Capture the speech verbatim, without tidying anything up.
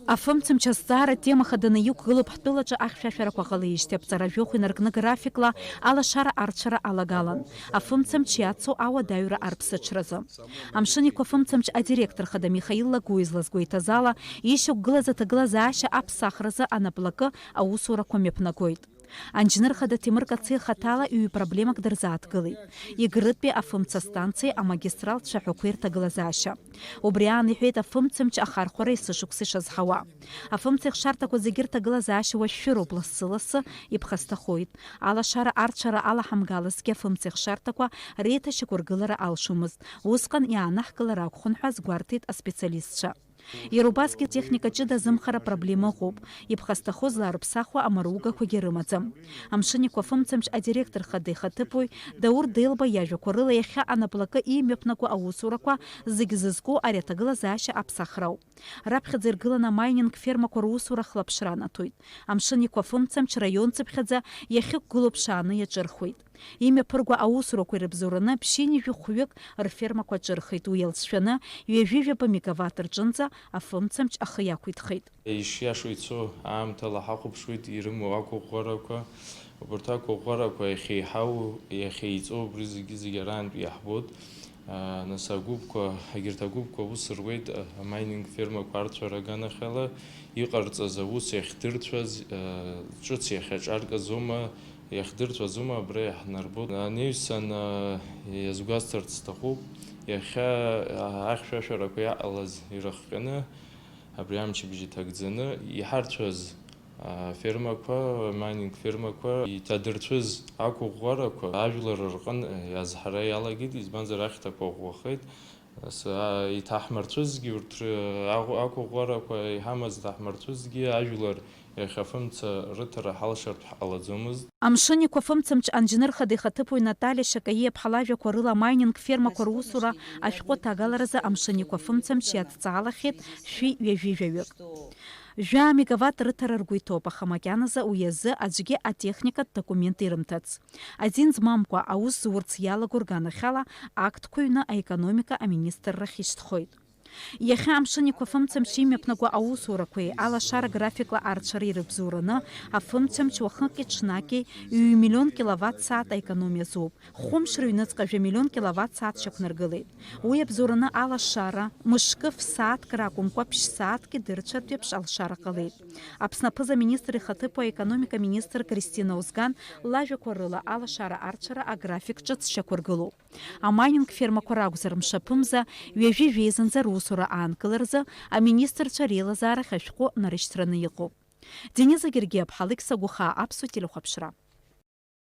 Афымцамч азҵаара темахаданы иқәгылоуп ҳтәылаҿы ахьшәашәарақәа ҟалеижьҭеи аԥҵара жәохә инаркны графикла алашара арцәара алагалан, афымцамч иацу ауадаҩра арԥсыҽразы. Амшын Еиқәа афымцамч адиректор хада Михаил Лагәуа излазгәеиҭаз ала, ишьақәгылаз аҭагылазаашьа аԥсахразы анаплакы аусурақәа мҩаԥнагоит. Анџьныр хада Ҭемыр Кациа хаҭала ҩ-проблемак дырзааҭгылеит. Егрытәи афымца станциеи амагистралтә цәаҳәақәеи рҭагылазаашьа. Убри аан иҳәеит афымцамч ахархәара есышықәса ишазҳауа. Афымца ихшарҭақәа зегьы рҭагылазаашьа уашәшәыроуп, лассы-лассы иԥхасҭахоит. Алашара арцәара алаҳамгалазҭгьы афымца ихшарҭақәа реиҭашьақәыргылара алшомызт. Усҟан иаанаҳкылар акәхон ҳәа азгәарҭеит аспециалистцәа. Иара убасгьы атехника ҷыда азымхара проблема ыҟоуп. Иԥхасҭахо злаарыԥсахуа амаругақәагьы рымаӡам. Амшын Еиқәа афымцамч адиректор хада ихаҭыԥуаҩ Даур Делба иажәақәа рыла, иахьа анаплакы имҩаԥнаго аусурақәа зегь зызку ари аҭагылазаашьа аԥсахрауп. Раԥхьаӡа иргыланы амайнинг фермақәа русура хлаԥшра анаҭоит. Амшын Еиқәа афымцамч раионцыԥхьаӡа иахьықәгылоу ԥшааны иаҿырхуеит. Имҩаԥырго аусурақәа ирыбзоураны ԥшьынҩажәи хәҩык рфермақәа аҿырхит, уи иалҵшәаны ҩажәи жәаба мегаватт рҿынӡа афымцамч ахы иақәиҭхеит. Ишиашоу ицо аамҭала ҳахәаԥшуеит ирымоу ақәыӷәӷәарақәа. Убарҭ ақәыӷәӷәарақәа иахьеиҳау, иахьеиҵоу убри зегьы-зегьы араантә иаҳбоит. Нас агәыԥқәа, егьырҭ агәыԥқәа аус руеит амайнинг фермақәа арцәара аганахьала иҟарҵаз аус иахьдырцәаз, ҿыц иахьаҿаркызоума, иахдырҵәаӡома, абра иаҳнарбоит. Анаҩсан, а, иазгәасҭарц сҭахуп, иахьа, а, ахьшәашәарақәа иаҟалаз ирыхҟьаны, абри амчыбжь иҭагӡаны иҳарцәаз, а, фермақәа, майнинг фермақәа, иҭадырцәыз ақәыӷәӷәарақәа ажәлар рҟын иазҳара иалагеит, избанзар, ахьҭақәа ӷәӷәахеит. Нас, а, иҭаҳмырцәызгьы урҭ ры-, аӷу-, ақәыӷәӷәарақәа иҳамаз иҭаҳмырцәызгьы ажәлар иахьа афымца рыҭара ҳалшартә ҳҟалаӡомызт. Амшын Еиқәа афымцамч анџьныр хада ихаҭыԥуаҩ Наталиа Шакаиаԥҳа лажәақәа рыла, амайнинг фермақәа русура ашәҟәы ҭагаларазы Амшын Еиқәа афымцамч иадҵаалахьеит шәи ҩажәи жәаҩык. Жәаа мегаватт рыҭара ргәы иҭоуп, аха макьаназы уи азы аӡәгьы атехникатә документ ирымҭац. Азин змамкәа аус зурц иалаго рганахьала актқәа ҩны аекономика аминистррахь ишьҭхоит. Иахьа Амшын Еиқәа афымцамч имҩаԥнаго аусурақәеи алашара графикла арцәареи ирыбзоураны, афымцамч уахыки-ҽнаки ҩ-миллион киловатт-сааҭ аекономиа азуп. Хәымш рыҩныҵҟа жәа миллион киловатт-сааҭ шьақәнаргылеит. Уи абзоураны алашара, мышкы ф-сааҭк ракәымкәа, ԥшь-сааҭки дырцәартә еиԥш алшара ҟалеит. Аԥсны аԥыза-министр ихаҭыԥуаҩ аекономика министр Кристина Озган лажәақәа рыла, алашара арцәара аграфик ҿыц шьақәыргылоуп. Амайнинг фермақәа ракәзар, мшаԥымза ҩажәи жәеизынӡа русура аанкыларазы аминистрцәа реилазаарахь ашәҟәы нарышьҭраны иҟоуп. Дениза Гергиаԥҳа, Алықьса Гәыхаа, Аԥсуа телехәаԥшра.